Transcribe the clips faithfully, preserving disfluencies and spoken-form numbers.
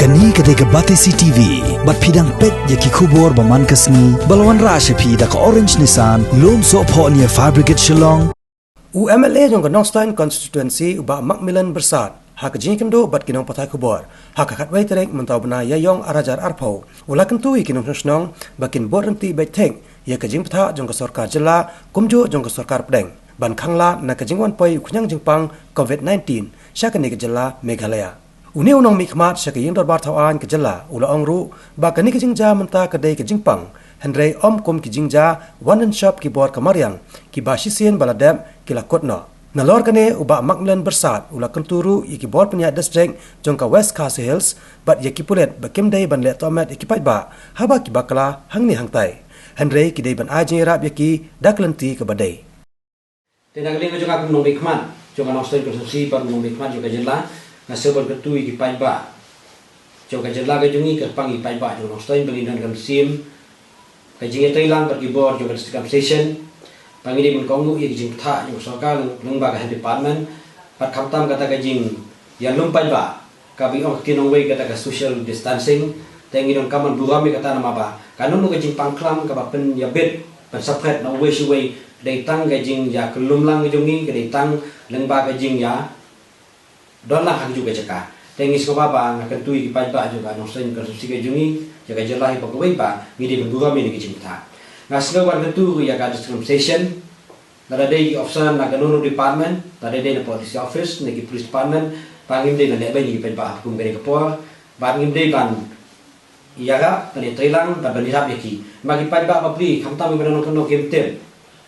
Kane ka dei ka Batesi T V, bad phi dang peit ïa ki khubor ba man ka sngi, ba la wanrah sha phi da ka Orange Nissan, Lumsohphoh near Fire Brigade Shillong. U M L A jong ka Nongstoiñ Constituency u Bah Macmillan Byrsat, ha ka jingïakynduh bad ki nongpathai khubor ha ka khatwei tarik mynta u bnai Ïaïong ar hajar arphew, u la kyntu ïa ki nongshong shnong ba kin bud ryntih beit thik ïa ka jingpyntha jong ka sorkar jylla kumjuh jong ka sorkar pdeng ban khang lad na ka jingwan poi u khñiang jingpang covid nineteen sha kane ka jylla Meghalaya. Une u nongmihkhmat sha ka ïing dorbar thaw aiñ ka jylla u la ong ruh ba kane ka jingjia mynta ka dei ka jingpang, hynrei ym kum ki jingjia wan lynshop ki bor ka mariang kiba shisien ba la dep ki la kut noh. Nalor kane u Bah Macmillan Byrsat u la kyntu ruh ïa ki bor pynïaid district jong ka West Khasi Hills bad ïa ki pulit ba kim dei ban leh tohmet ïa ki paidbah haba ki bakla hangne hangtai, hynrei ki dei ban ai jingïarap ïa ki da ka lynti kaba dei. Te na ka liang ka jong nga kum u nongmihkhmat jong ka Nongstoiñ Constituency bad u nongmihkhmat jong ka jylla, nga sngew ban kyntu ïa ki paidbah jong ka jylla ka jong ngi, kyrpang ïa ki paidbah jong ka Nongstoiñ ba ngin don ka mynsiem ka jingïatreilang bad ki bor jong ka District Administration, ba ngin dei ban kohnguh ïa ki jingpyntha jong ka sorkar lyngba ka Health Department, bad khamtam kata ka jingïalum paidbah kaba ong ki nongwei kata ka social distancing. Te ngi donkam ban burom ïa kata namar ba kano kano ka jingpang khlam kaba pynïabit, pynsaphriang na uwei sha uwei, ka dei tang ka jingïakyllum lang ka jong ngi, ka dei tang lyngba ka jingïadon lang ha kajuh ka jaka. Te ngi sngewbha ba nga kyntu ïa ki paidbah jong ka Nongstoiñ Constituency ka jong ngi, jong ka jylla hi ba kawei ba ngi dei ban burom ïa kane ka jingpyntha. Nga sngew ban kyntu ruh ïa ka District Administration, lada dei ki officer na kano kano department, lada dei na police office ne ki police department, ba ngim dei ban lehbeiñ ïa ki paidbah ha kum kane ka por, ba ngim dei ban ïarap, ban ïatreilang bad ban ïarap ïa ki. Namar ki paidbah bapli, khamtam kiba don nongkyndong kim tip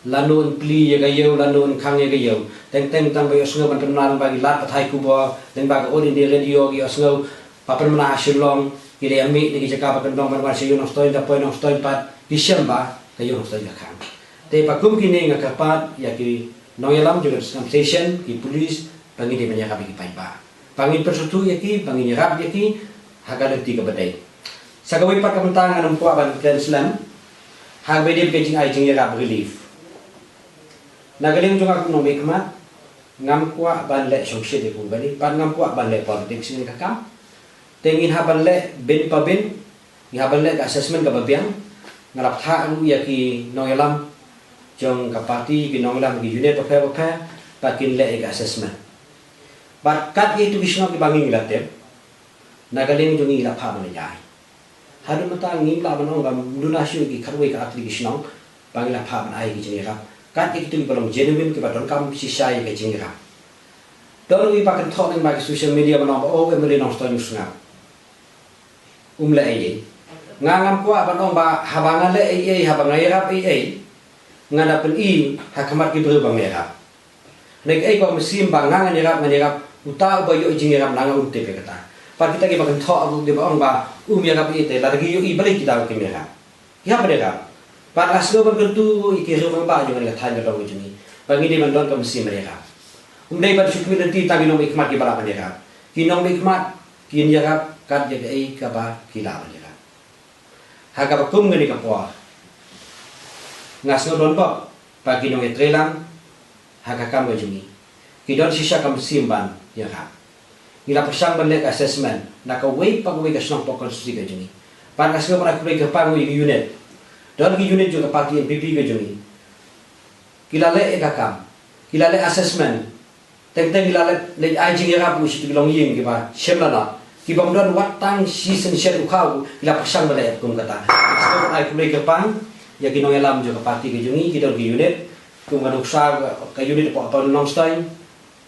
lano yn plie ïa ka ïew, lano yn khang ïa ka ïew. Teng teng tang ba ïohsngew ban pynbna lyngba ki lad pathai khubor, lyngba ka All India Radio ki ïohsngew ba pynbna ha Shillong, ki dei ïa mih na ki jaka ba kyndong ban wan sha ïew Nongstoiñ, da poi Nongstoiñ pat ki shem ba ka ïew Nongstoiñ ka khang. Te ba kum kine nga kyrpad ïa ki nongïalam jong ka District Administration, ki police, ba ngin dei ban ïarap ïa ki paidbah, ba ngin pynsngewthuh ïa ki, ba ngin ïarap ïa ki ha ka lynti kaba dei. Sa kawei pat ka bynta ngan ym kwah ban kren slem ha kaba ïadei bad ka jingai jingïarap, relief. Na ka liang jong nga kum u nongmihkhmat, ngam kwah ban leh shongshit ïa ka company, bad ngam kwah ban leh politics ïa ka kam. Te ngin hap ban leh bin pa bin, ngin hap ban leh ka assessment kaba biang. Nga la bthah ruh ïa ki nongïalam jong ka party, ki nongïalam ki unit bapher bapher, ba kin leh ïa ka assessment. Bad kat ïa kitu ki shnong kiba ngi la tip, na ka liang jong ngi la phah ban ïai. Haduh mynta ngim lah ban ong ba mduna shuh ki khatwei ka artylli ki shnong ba ngi la phah ban ai ki jingïarap. Kat ïa kitu kiba long genuine, kiba donkam shisha ïa ka jingïarap. Don uwei ba kynthoh lyngba ki social media ban ong ba, oh, M L A Nongstoiñ u sngap. Um leh ei ei. Nga ngam kwah ban ong ba haba nga leh ei ei, haba nga ïarap ei ei, nga da pyni ha khmat ki briew ba nga ïarap. Hynrei kaei kaba mynsiem ba nga ngan ïarap, ngan ïarap, uta uba ïoh jingïarap na nga um tip ïa kata. Bad kita kiba kynthoh ruh kiba ong ba um ïarap ei ei, te lada ki ïohi balei kita kim ïarap? Ki hap ban ïarap. Bad nga sngew ban kyntu ruh ïa ki rangbah jong kane ka thaiñ ka dong ka jong ngi ba ngi dei ban don ka mynsiem ban ïarap. Um dei ban shu khmih lynti tang ki nongmihkhmat kiba lah ban ïarap. Ki nongmihkhmat kin ïarap kat ïa kaei kaba ki lah ban ïarap. Ha kaba kum kane ka por, nga sngew donbok ba ki nongïatreilang ha ka kam ka jong ngi ki don shisha ka mynsiem ban ïarap. Ngi la pyrshang ban leh ka assessment na kawei pa kawei ka shnong hapoh constituency ka jong ngi. Bad nga sngew ban ai khublei kyrpang ïa ki unit. Don ki unit jong ka party N P P ka jong ngi, ki la leh ïa ka kam, ki la leh assessment. Teng teng ki la leit, leit ai jingïarap ruh sha ki longïing kiba shim la noh, kiba ym don wat tang shi sien shet u khaw, ki la pyrshang ban leh kum kata. Sngewbha ai khublei kyrpang ïa ki nongïalam jong ka party ka jong ngi, ki don ki unit, kum ka nongsa ka unit hapoh Upper Nongstoiñ.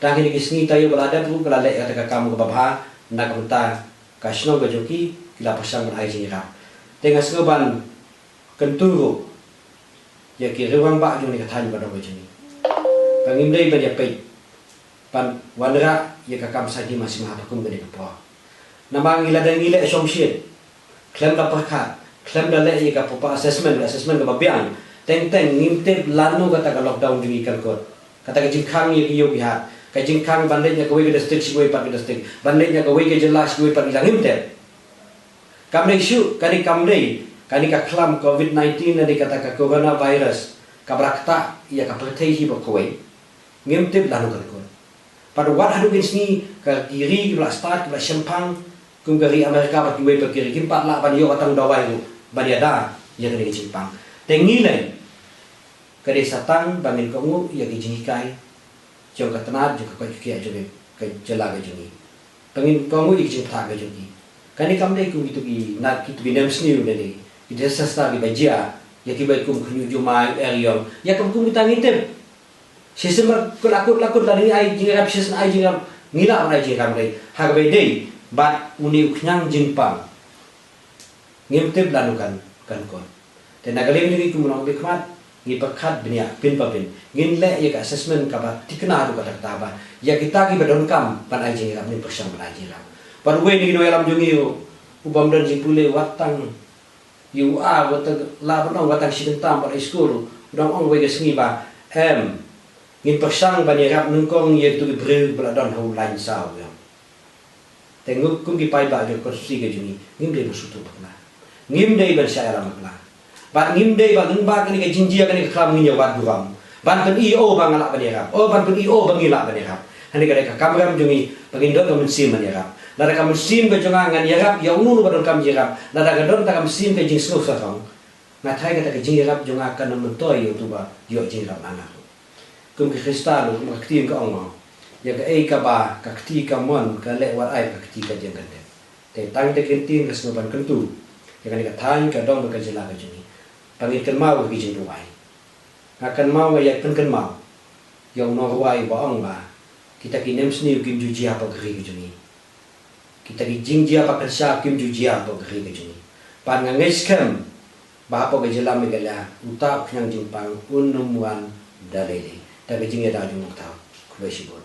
Tang kine ki sngi taïew ba la dep ruh ki la leh kata ka kam kaba bha na ka bynta ka shnong ka jong ki, ki la pyrshang ban ai jingïarap. Te nga sngew ban kyntu ruh ïa ki rangbah jong kane ka thaiñ ba dong ka jong ngi ba ngim dei ban ïa peit ban wanrah ïa ka kam saiñ hima sima ha kum kane ka por. Namar ngi lada ngi leh shongshit khlem da pyrkhat, khlem da leh ïa ka proper assessment, assessment kaba biang, teng teng ngim tip lano kata ka lockdown jong ngi kan kut. Kata ka jingkhang ïa ki ïew ki hat, ka jingkhang ban leit na kawei ka district sha kawei pat ka district, ban leit na kawei ka jylla sha kawei pat ka jylla, ngim tip. Kam dei shuh, kane kam dei, kane ka khlam covid nineteen lane kata ka coronavirus kaba la ktah ïa ka pyrthei hi baroh kawei. Ngim tip lano kan kut. Bad wat haduh kine ki sngi ka, ki ri kiba la stad, kiba la shemphang, Kum ka ri America bad kiwei pat ki ri kim pat lah ban ïoh tang dawai ruh ban ïada ïa kane ka jingpang. Te ngi lei ka dei sa tang ba ngin kohnguh ïa ki jinghikai jong ka tnat jong ka koit ka khiah jong ka jylla ka jong ngi. Ba ngin kohnguh ïa ki jingpang ka jong ngi. Kane kam dei kum kito ki na kito ki nemsniew ne ki disaster kiba jia ïa kiba kum ka Hynñiewjumai, u Eriong, ïa kum kum kita ngi tip. Shisien ba kut la kut la kut la dang ai jingïarap, shisien ai jingïarap, ngi lah ban ai jingïarap dei ha kaba dei bad une u khñiang jingpang. Ngim tip lano kan kan kot. Te na ka liang jong ngi kum u nongmihkhmat ngi pyrkhat bniah pynpaw pynpaw. Ngin leh ïa ka assessment kaba thikna ruh kata kata ba ïa kita kiba donkam ban ai jingïarap ngin pyrshang ban ai jingïarap. Bad uwei na ki nongïalam jong ngi u bym don jingpule, wat tang ïa u ar, wat tang lah ban ong wat tang shi kyntam bad high school, u dang ong uwei ka sngi ba em, ngin pyrshang ban ïarap nyngkong ïa kito ki briew ba la don ha u lain saw ïa. Te ngi kum ki paidbah jong ka constituency ka jong ngi ngim dei ban sngewthuh bakla. Ngim dei ban shah ïalam bakla. Bad ngim dei ban, lyngba kane ka jingjia kane ka khlam ngin ïa wad burom ban pyni, o ba nga lah ban ïarap, o ban pyni, o ba ngi lah ban ïarap. Hangne ka dei ka kamram jong ngi ba ngin don ka mynsiem ban ïarap. Lada ka mynsiem ka jong nga ngan ïarap ïa uno uno ba donkam jingïarap, lada ka don ta ka mynsiem ka jingsngew sarong, nga tharai kata ka jingïarap jong nga kan ym myntoi ïa uto ba ïoh jingïarap na nga. Kum ki Khristan, kum ka ktien ka ong mo, ïa kaei kaba ka kti ka mon ka leh wat ai ka kti ka jong ka dep. Te tang te ka ktien ka sngewbha ban kyntu ïa kane ka thaiñ, ka dong bad ka jylla ka jong ngi. Ba ngin kynmaw ïa ki jingduwai. Nga kynmaw, nga ïai pynkynmaw ïa u nongrwai ba ong ba kita ki nemsniew kim ju jia hapoh ka ri ka jong ngi. Kita ki jingjia ba kyrshan kim ju jia hapoh ka ri ka jong ngi. Bad nga ngeit skhem ba hapoh ka jylla Meghalaya uta u khñiang jingpang un ym wan da lei lei. Da ka jingïada jong u Nongthaw. Khublei shibun.